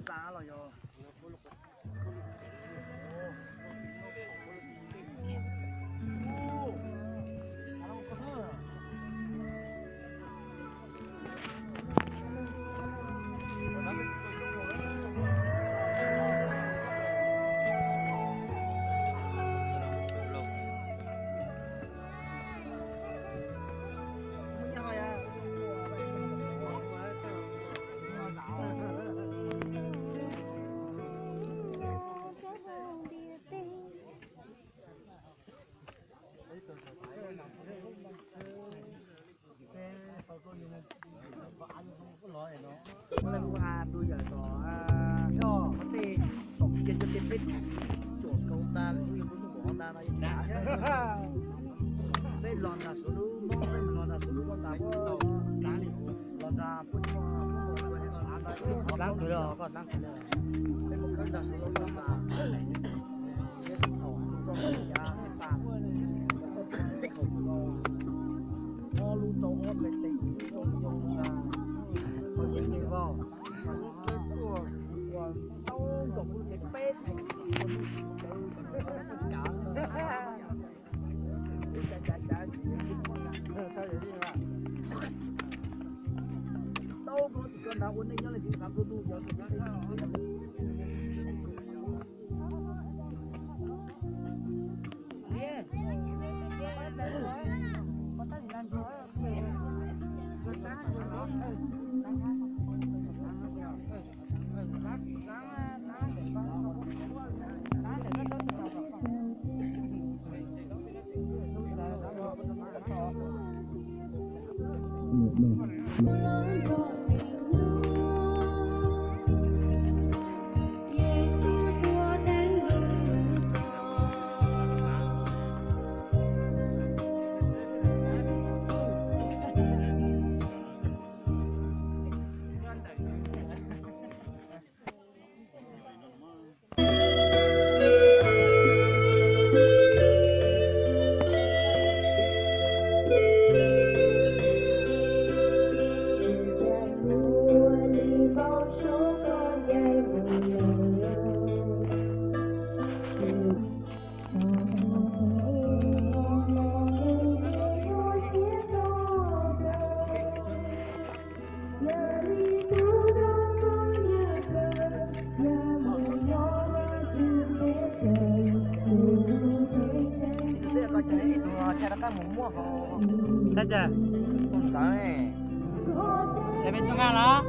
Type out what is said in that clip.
Ntxa los yog. Muaj leej kuj has tus yawm tom qhov tej tom kiag cov tsev peb tsuam kaus tas, kuj yog kuv tuaj pom hov tas no. Peb los nram Suav lub, peb los nram Suav lub ko tas, los nram peb mus khawb nram Suav lub ko tas. Ob lub rau ob me tes, lub rau yau na, qhov yeej me vauj, tuaj ua tau nkaus lub cev peb theem, tau koj tus koj nrad ua neej nyob li tsis xav tua tus yog tus nyob li. Tab cas tus ntawd ne, es peb txog nqa los?